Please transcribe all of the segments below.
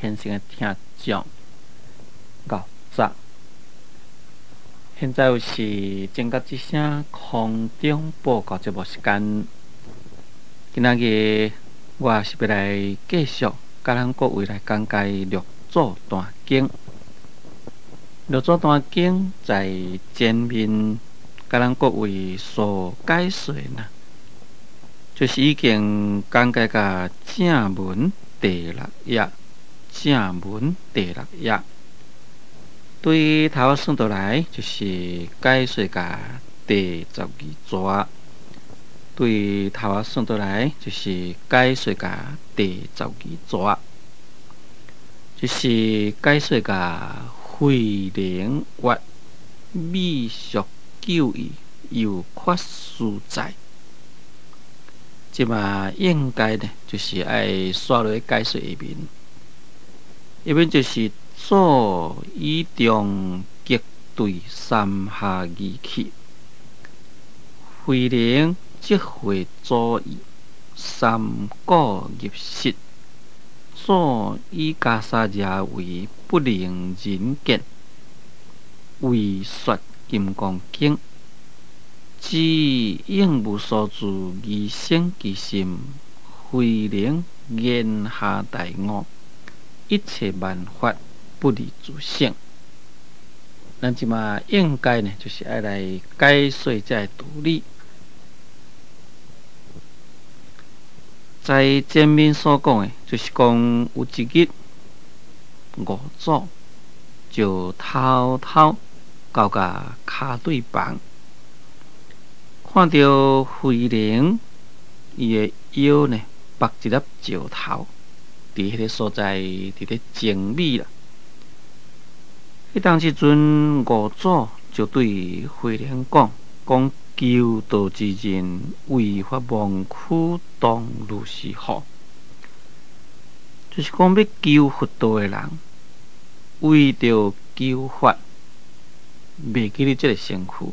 虔誠的聽眾，牛早。現在又是正覺之聲空中報告節目時間。今仔日我是欲來繼續佮咱各位來講解六祖壇經。六祖壇經在前面佮咱各位所解說呢，就是已經講解到正文第六頁，正文第六頁。對頭仔算倒來，就是解說到第12逝。對頭仔算倒來，就是解說到第12逝，就是解說到慧能閱米俗究義，猶缺殊在。這馬應該呢，就是愛煞落去解說下面，下面就是祖以中擊退三下而去，慧能即會祖意，三顧入室，祖以袈裟遮圍，不令人見，為說金剛經，知應無所住而生其心，慧能言下大悟，一切萬法不離自性。咱這馬應該呢，就是愛來解說這个道理。在前面所講的，就是講有一日，五祖就偷偷到共跤對房，看著慧能伊的腰呢，縛一粒石頭，佇彼个所在佇咧舂米啦。彼當時陣，五祖就對慧能講：講求道之人，為法忘軀，當如是何？就是講欲求佛道的人，為著求法，袂記得這个身軀，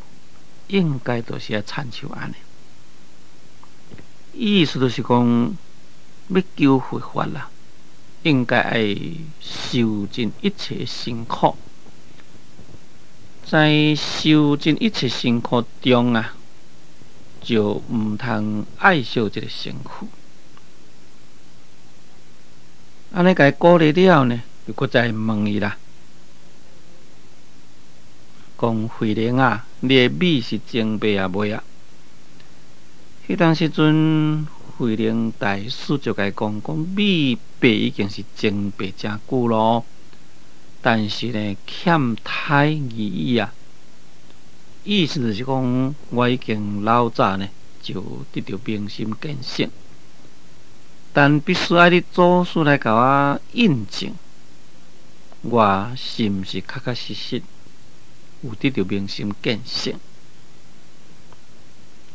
應該就是愛親像按呢。意思就是講，欲求佛法啦，應該愛受盡一切辛苦。在受盡一切辛苦中啊，就毋通愛惜這个身軀。按呢共伊鼓勵了呢，又閣再問伊啦，講慧能啊，你的米是精白啊未啊？彼當時陣，慧能大師就共伊講，講米白已經是精白誠久囉。但是呢，欠胎而已啊！意思就是講，我已經老早呢就得著明心見性，但必須愛你祖師來共我印證，我是毋是確確實實有得著明心見性？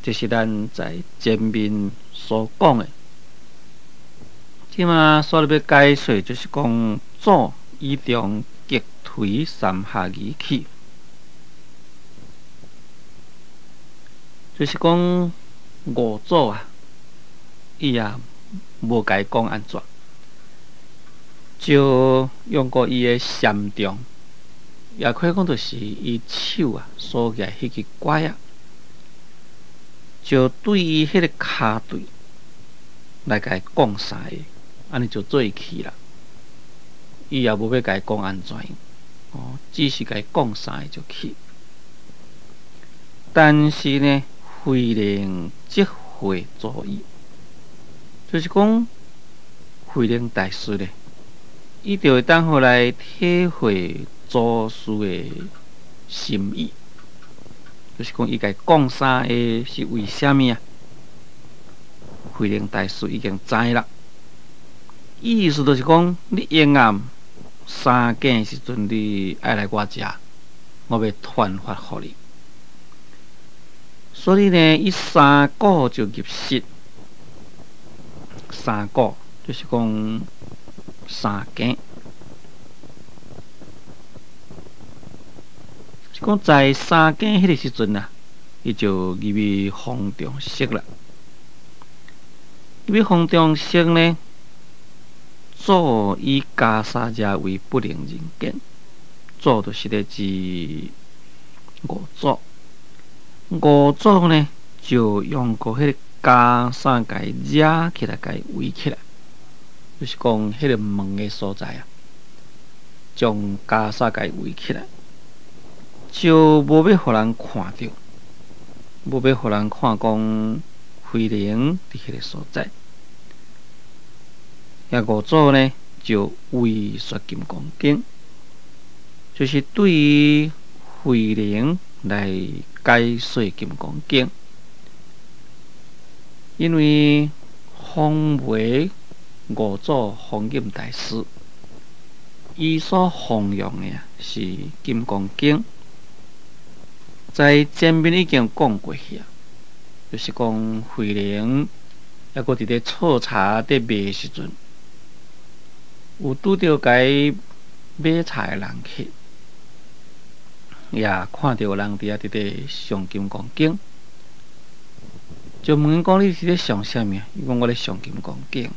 這是咱在前面所講的。這馬煞欲解說，就是講祖以中擊退三下而去，就是講五祖啊，伊也無共伊講按怎，就用過伊的禪杖，也可以講就是伊手啊所舉彼支拐仔，就對伊彼个跤對來共伊講三下，按呢就做去啦。伊也無欲共伊講按怎，哦，只是共伊講三下就去。但是呢，慧能即會祖意，就是講慧能大師呢，伊就會當予來體會祖師的心意，就是講伊共伊講三下是為啥物啊？慧能大師已經知啦，意思就是講你永暗三更的時陣，你愛來我遮，我欲傳法予你。所以呢，伊三鼓就入室，三鼓就是講三更，是講在三更彼个時陣啊，伊就入去方丈室啦。入去方丈室呢，祖以袈裟遮為不令人見，祖就是咧指五祖。五祖呢，就用過彼個袈裟共遮起來，共圍起來，就是講彼個門的所在啊，將袈裟共圍起來，就無欲予人看著，無欲予人看講慧能佇彼個所在。遐五祖呢，就為說金剛經，就是對於慧能來解說金剛經，因為方梅五祖弘忍大師，伊所弘揚的是金剛經，在前面已經講過去啊，就是講慧能猶閣佇咧剉柴佇賣時陣，有拄著共伊買柴的人客，也看著有人佇遐佇咧誦金剛經，就問伊講：你是咧誦啥物？伊講：我咧誦金剛經。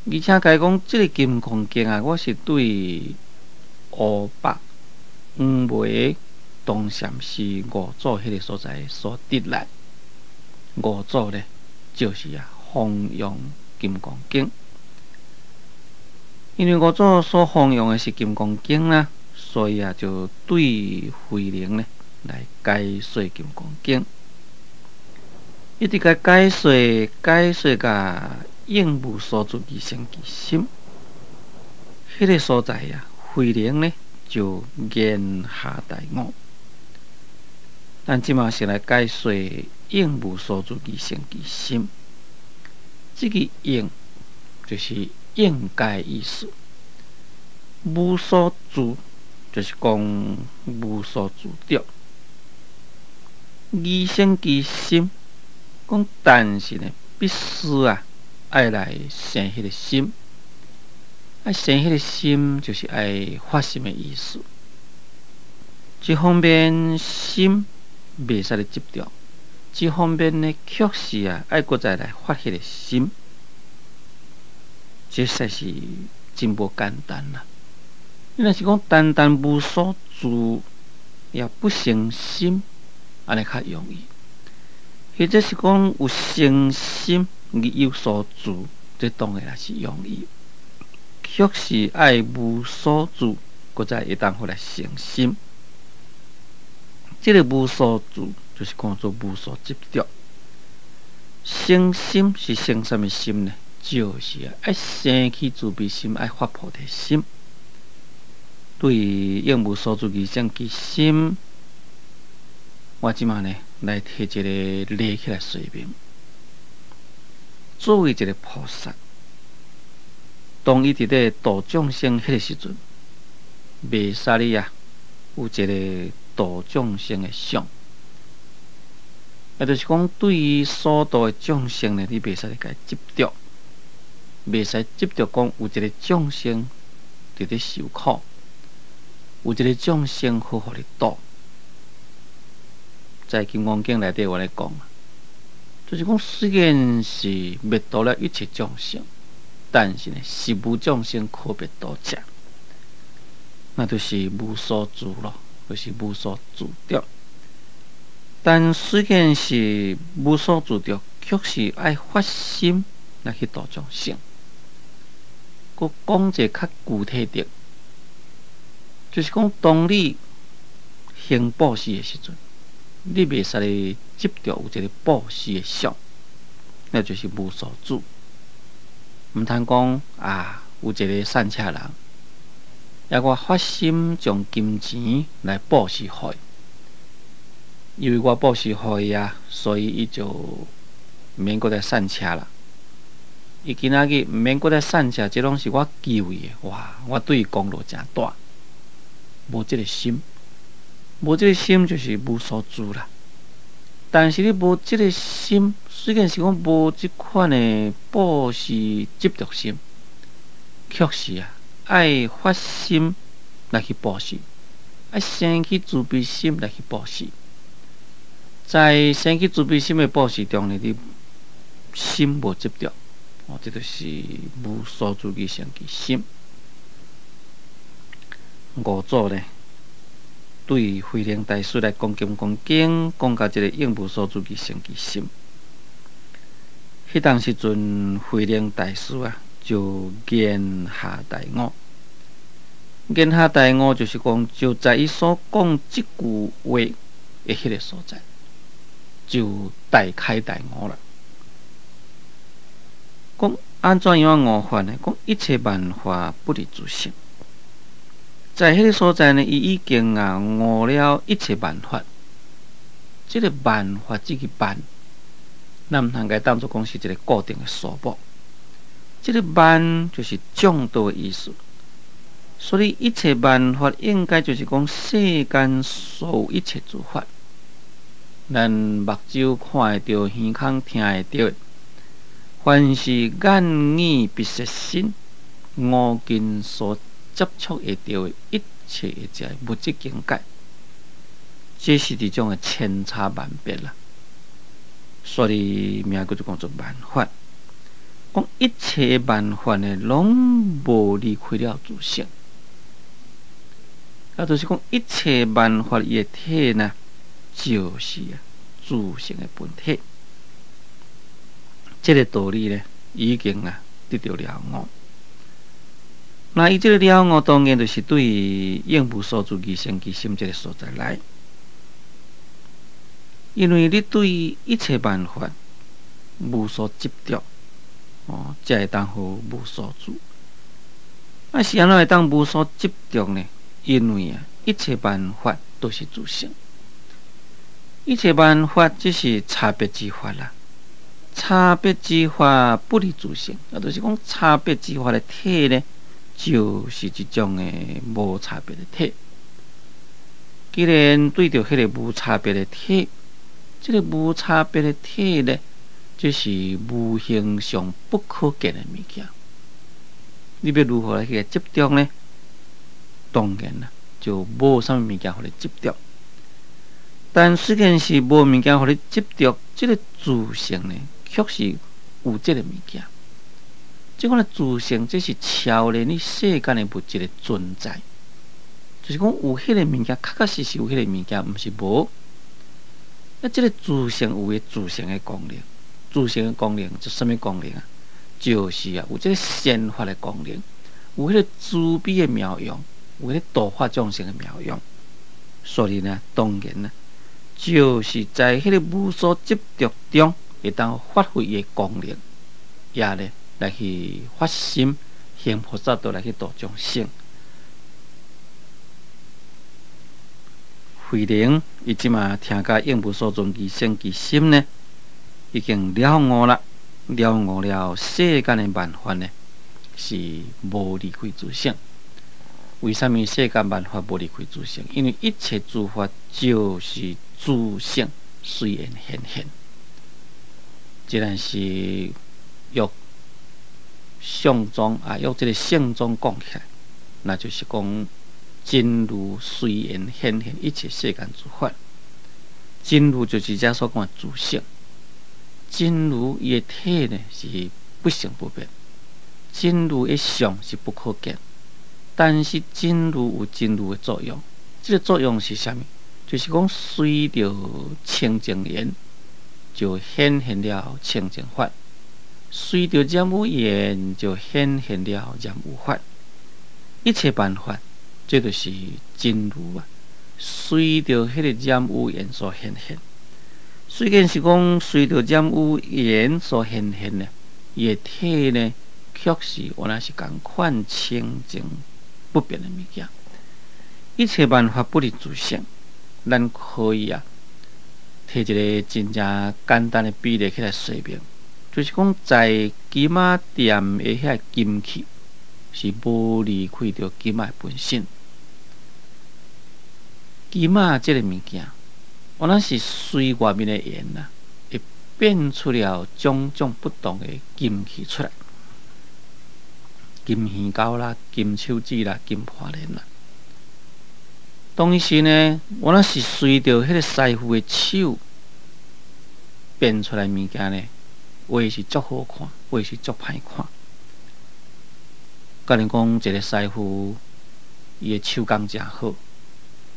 而且共伊講，這个金剛經啊，我是對湖北黃梅東禪寺五祖彼个所在所得來。五祖咧，就是啊，弘揚金剛經。因為五祖所弘揚的是金剛經啦，所以啊，就對慧能呢來解說金剛經，一直共解說解說甲應無所住而生其心。彼個所在啊，慧能呢就言下大悟。咱這馬先來解說應無所住而生其心。這个應就是應該意思，無所住就是講無所住著，而生其心，講但是呢，必須啊愛來生彼个心，愛生彼个心就是愛發心的意思。一方面心袂使咧執著，一方面呢卻是啊愛閣再來發彼个心。這實在是真無簡單啦！你若是講單單無所住，也不生心，按呢較容易；或者是講有生心而有所住，這當然也是容易。卻是愛無所住，閣再會當予來生心。這个無所住，就是講做無所執著。生心是生啥物心呢？就是啊，愛生起慈悲心，愛發菩提心。對應無所住而生其心，我這馬呢來提一个例起來說明。作為一个菩薩，當伊佇咧度眾生彼个時陣，袂使你啊有一个度眾生的相，也就是講，對於所度的眾生呢，你袂使共伊執著。袂使執著講有一个眾生佇咧受苦，有一个眾生好予你度。在《金剛經》內底有按呢講，就是講雖然是滅度了一切眾生，但是呢，實無眾生可滅度者，那就是無所住咯，就是無所住著。但雖然是無所住著，卻是愛發心來去度眾生。閣講一个較具體的，就是講當你行布施的時陣，你袂使咧執著有一个布施的相，那就是無所住。毋通講啊，有一个散赤人，抑我發心將金錢來布施予伊，因為我布施予伊啊，所以伊就毋免閣再散赤啦。伊今仔日毋免閣再散赤，這攏是我救伊的。哇！我對伊功勞誠大，無這个心，無這个心就是無所住啦。但是你無這个心，雖然是講無這款的布施執著心，卻是啊，愛發心來去布施，愛生起慈悲心來去布施。在生起慈悲心的布施中呢，你心無執著。哦，這就是無所住而生其心。五祖呢，對慧能大師來講金剛經，講到這個應無所住而生其心。彼當時陣，慧能大師啊，就言下大悟。言下大悟就是講，就在伊所講這句話的彼个所在，就大開大悟啦。講按怎樣悟法呢？講一切萬法不離自性。在彼个所在呢，伊已經啊悟了一切萬法。這个萬法這个萬，咱毋通共伊當做講是一个固定的數目。這个萬就是眾多的意思。所以一切萬法應該就是講世間所有一切諸法，咱目睭看會著，耳孔聽會著，凡是眼耳鼻舌身五根所接觸會著的一切的這物質境界，這是一種的千差萬別啦。所以名叫做講做萬法，講一切萬法呢，攏無離開了自性。啊，就是講一切萬法伊的體呢，就是啊自性的本體。這个道理呢，已經啊得著了悟。那伊這个了悟，當然就是對應無所住而生其心這个所在來。因為你對一切萬法無所執著，哦，才會當予無所住。啊，是按怎會當無所執著呢？因為啊，一切萬法都是自性，一切萬法只是差別之法啦。差別之法不離自性，啊，就是講差別之法的體呢，就是一種的無差別的體。既然對著彼个無差別的體，這个無差別的體呢，就是無形上不可見的物件。你欲如何來去執著呢？當然啦，就無啥物物件予你執著。但雖然是無物件予你執著，這个自性呢，卻是有這个物件。這款的自性，這是超然於世間的物質的存在。就是講有彼个物件，確確實實有彼个物件，毋是無。啊，這个自性有伊自性的功能，自性的功能是啥物功能啊？就是啊，有這个善法的功能，有彼个慈悲的妙用。有彼度化眾生的妙用，所以呢，當然呢，就是在彼个無所執著中，會當發揮伊的功能，也咧來去發心行菩薩道來去度眾生。慧能伊這馬聽甲應無所住而生其心呢，已經了悟啦，了悟了世間的萬法呢，是無離開自性。為啥物世間萬法無離開自性？因為一切諸法就是自性隨緣顯現。這若是用相宗啊，用這个聖宗講起來，那就是講真如隨緣顯現一切世間諸法。真如就是遮所講的自性。真如伊的體呢是不生不滅，真如的相是不可見。但是真如有真如的作用，這个作用是啥物？就是講隨著清淨緣，就顯現了清淨法；隨著染污緣，就顯現了染污法。一切萬法，這就是真如啊！隨著彼个染污緣所顯現。雖然是講隨著染污緣所顯現呢，伊的體呢，卻是原來是仝款清淨不變的物件。一切萬法不離自性，咱可以啊，提一个真正簡單的比例起來說明，就是講在金仔店的遐金器是無離開著金仔的本身。金仔這个物件，原來是隨外面的緣啊，會變出了種種不同的金器出來。金耳鈎啦，金手指啦，金盤鏈啦。當時呢，原來是隨著彼个師傅的手變出來物件呢，畫是足好看，畫是足歹看。假如講一个師傅，伊的手工誠好，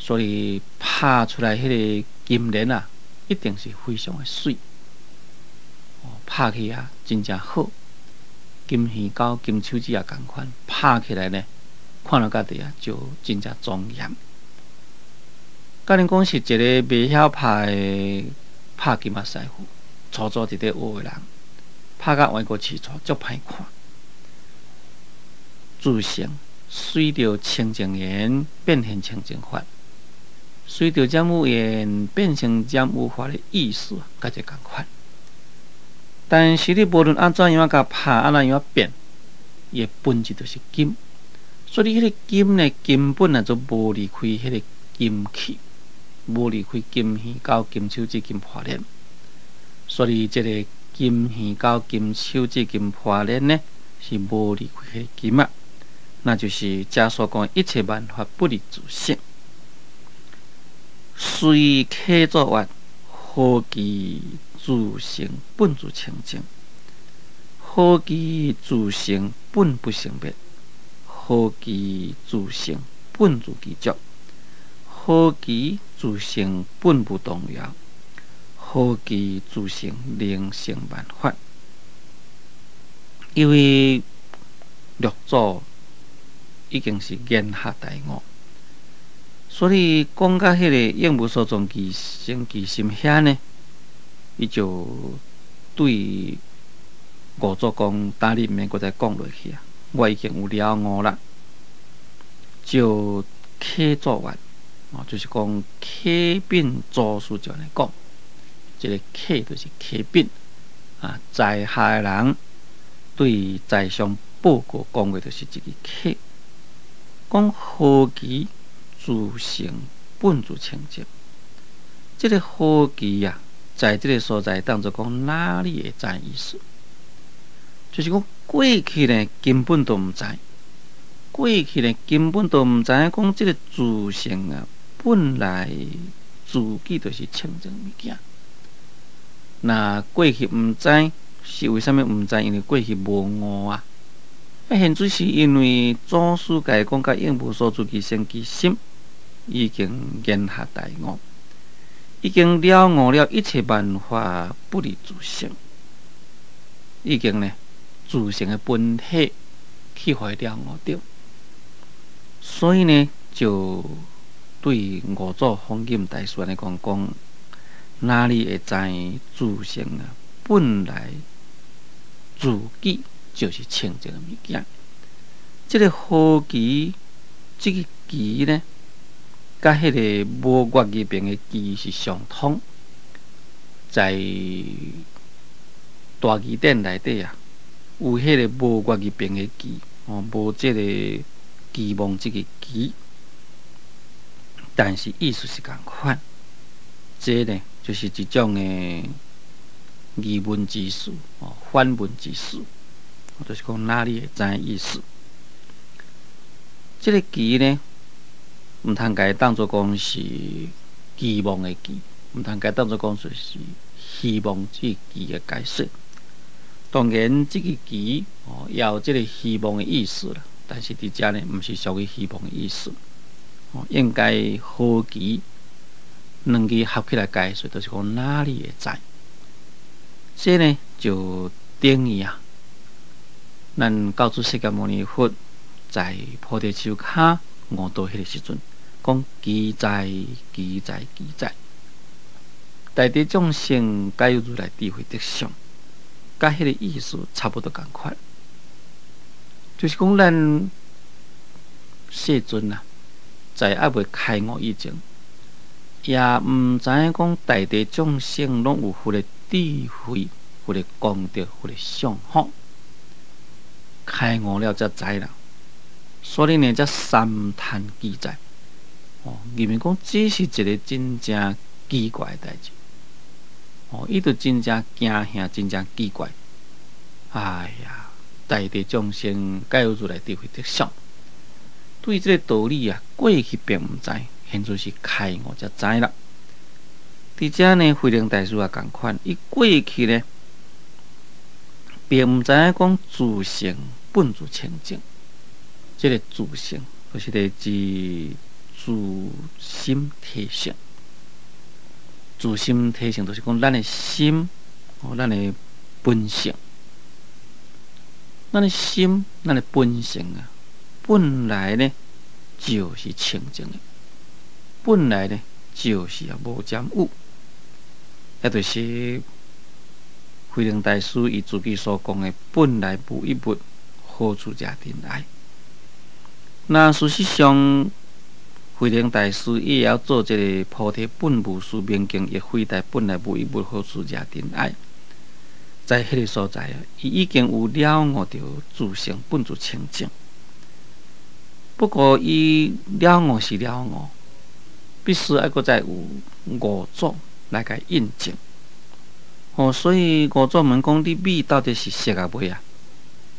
所以拍出來彼个金蓮啊，一定是非常的媠。哦，拍起啊，真正好。金耳膠、金手指也仝款，拍起來呢，看著家己啊，就真正莊嚴。假如講是一个袂曉拍的拍金仔師傅，粗粗佇咧學的人，拍甲歪過刺錯，足歹看。自性隨著清淨緣變現清淨法，隨著染污緣變成染污法的意思，佮這仝款。但是你無論按怎樣共拍，按怎樣變，伊的本質就是金。所以彼个金呢，根本啊就無離開彼个金器，無離開金耳膠、金手指、金破鏈。所以這个金耳膠、金手指、金破鏈呢，是無離開彼个金啊。那就是遮所講一切萬法不離自性，隨契作願，何其自性本自清淨，何其自性本不生滅，何其自性本自具足，何其自性本無動搖，何其自性能成萬法。因為六祖已經是言學大悟，所以講到彼个應無所藏其生其心遐呢，伊就對五祖講：今日毋免閣再講落去啊！我已經有了悟啦。就契作願，哦，就是講啟稟祖師就按呢講，這个契就是啟稟啊，在下的人對在上報告講的就是這个契。講何其自性本自清淨，這个何其啊，在這个所在當作講哪裡會知意思？就是講過去呢根本都毋知，過去呢根本都毋知影講這个自性啊，本來自己就是清淨物件。若過去毋知是為啥物毋知？因為過去無悟啊。啊，現在是因為祖師共伊講甲應無所住其生其心，已經言學大悟，已經了悟了一切萬法不離自性，已經呢自性的本體去予伊了悟著，所以呢就對五祖弘忍大師按呢講講，哪裡會知自性啊？本來自己就是清淨的物件。這个何其，這个其呢，佮彼个無月字邊的其是相通。在大字典內底啊，有彼个無月字邊的其，哦，無這个期望這个期，但是意思是仝款。這呢，就是一種的疑問之詞，哦，反問之詞。就是講哪裡會知意思？這个期呢，毋通共伊當作講是期望的期，毋通共伊當作講說是希望這个期的解釋。當然，這个期哦，也有這个希望的意思啦。但是佇遮呢，毋是屬於希望的意思。哦，應該何其兩字合起來解釋，就是講哪裡會知？這呢就等於啊，咱教主釋迦牟尼佛在菩提樹跤悟道彼个時陣，講奇哉奇哉奇哉，大地眾生皆有如來智慧德相，佮彼个意思差不多仝款。就是講咱世尊啊，在猶未開悟以前，也毋知影講大地眾生攏有佛的智慧、佛的功德、佛的相好。開悟了才知啦，所以呢，才讚嘆奇哉。哦，認為講這是一个真正奇怪的代誌。哦，伊就真正驚嚇，真正奇怪。哎呀，大地眾生皆有如來智慧德相，對這个道理啊，過去並毋知，現在是開悟才知啦。佇遮呢，慧能大師也仝款，伊過去呢，並毋知影講自性本自清淨。這个自性就是來自自心體性。自心體性就是講咱的心，哦，咱的本性。咱的心，咱的本性啊，本來呢就是清淨的，本來呢就是啊無染污，也就是慧能大師伊自己所講的，本來無一物，何處惹塵埃。那事實上，慧能大師伊會曉做這个菩提本無樹，明鏡亦非台，本來無一物，何處惹塵埃。在彼个所在啊，伊已經有了悟著自性本自清淨。不過，伊了悟是了悟，必須愛閣再有五祖來共伊印證。哦，所以五祖問講：你米到底是熟啊未啊？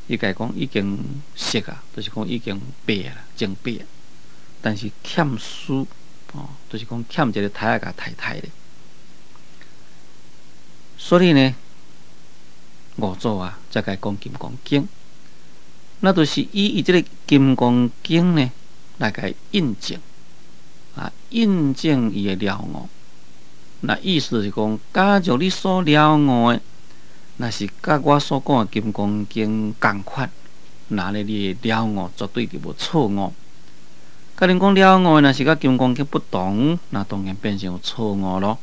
伊共伊講已經熟啊，就是講已經白啦，精白。但是欠師哦，就是講欠一个刣仔共刣刣咧。所以呢，五祖啊，才共伊講金剛經，那就是以伊這个金剛經呢來共伊印證啊，印證伊的了悟。那意思就是講，假如你所了悟的，若是佮我所講的金剛經仝款，那呢你的了悟絕對就無錯誤。假如講了悟的若是佮金剛經不同，那當然變成有錯誤囉。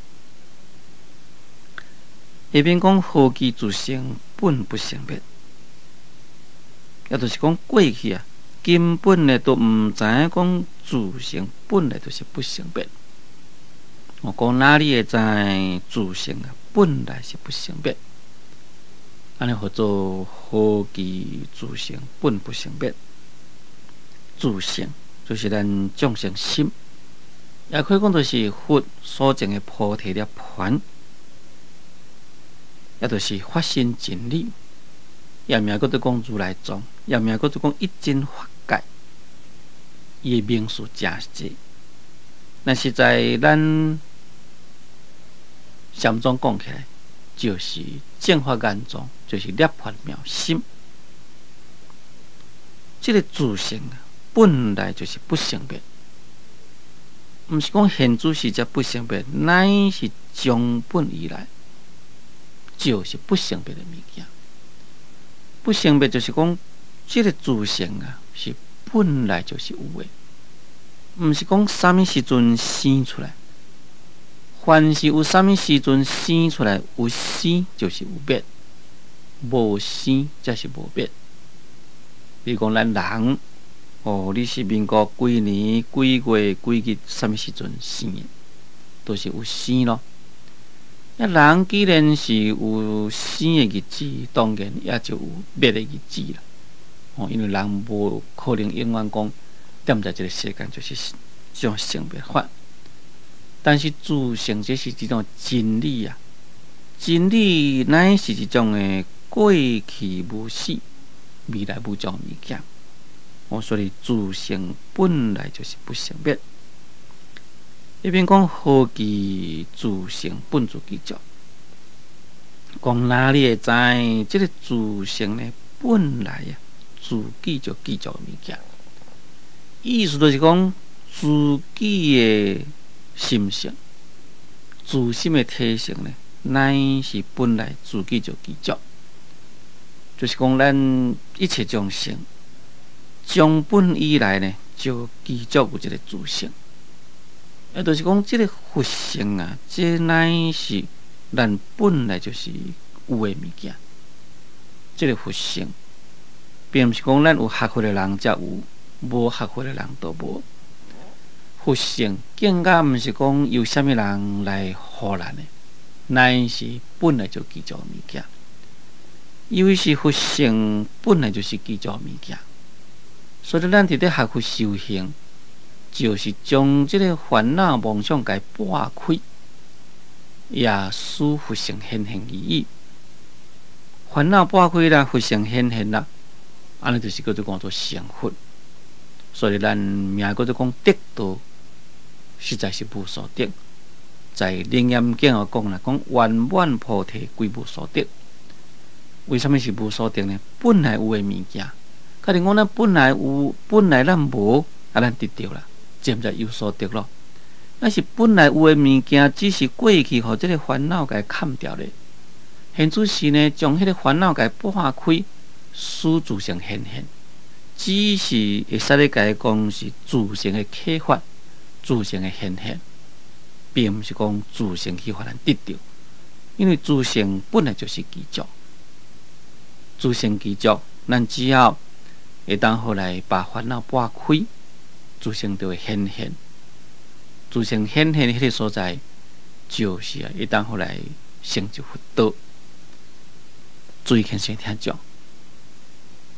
下面講何其自性本不生滅，也就是講過去啊，根本呢都毋知影講自性本來就是不生滅。我講哪裡會知自性啊，本來是不生滅。按呢號做何其自性本不生滅？自性就是咱眾生心，也可以講就是佛所證的菩提涅槃，也就是法身真理，也名叫做講如來藏，也名叫做講一真法界，伊的名詞誠濟。但是在咱禪宗講起來，就是正法眼藏，就是涅槃妙心。這个自性啊，本來就是不生滅，毋是講現此時才不生滅，乃是從本以來就是不生滅的物件。不生滅就是講，這个自性啊，是本來就是有的，毋是講啥物時陣生出來。凡是有啥物時陣生出來，有生就是有滅，無生才是無滅。比如講咱人，哦，你是民國幾年幾月幾日啥物時陣生的，都是有生咯。啊，人既然是有生的日子，當然也就有滅的日子啦。哦，因為人無可能永遠講踮在這个世間就是這種生滅法。但是自性這是一種真理啊，真理乃是一種的過去無始、未來無將物件。哦，所以自性本來就是不生滅。一邊講何其自性本自具足，講哪裡會知這个自性呢？本來啊，自己就具足的物件。意思就是講自己的心性、自心的體性呢，乃是本來自己就具足，就是講咱一切眾生，從本以來呢，就具足有這个自性，也就是講這个佛性啊，這乃是咱本來就是有的物件。這个佛性，並毋是講咱有學佛的人才有，無學佛的人都無。佛性更加毋是講由啥物人來予咱的，乃是本來就具足的物件。因為是佛性本來就是具足的物件，所以咱佇咧學佛修行，就是將這个煩惱妄想共撥開，也使佛性顯現而已。煩惱撥開啦，佛性顯現啦，按呢就是叫做講做成佛。所以咱名叫做講得道，實在是無所得。在《楞嚴經》有講啦，講圓滿菩提歸無所得。為啥物是無所得呢？本來有的物件，假如講咱本來有，本來咱無，啊，咱得著啦，這毋才有所得咯。那是本來有的物件，只是過去予這個煩惱共崁牢咧。現此時呢，將彼個煩惱共撥開，使自性顯現，只是會使咧共伊講是自性的啟發，自性的顯現，並毋是講自性去予咱得著，因為自性本來就是具足，自性具足，咱只要會當予來把煩惱撥開，自性就會顯現。自性顯現彼個所在，就是啊，會當予來成就佛道。注意聽先聽講，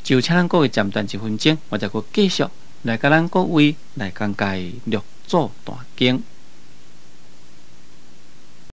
就請咱各位暫停一分鐘，我再閣繼續來共咱各位來講解六祖壇經。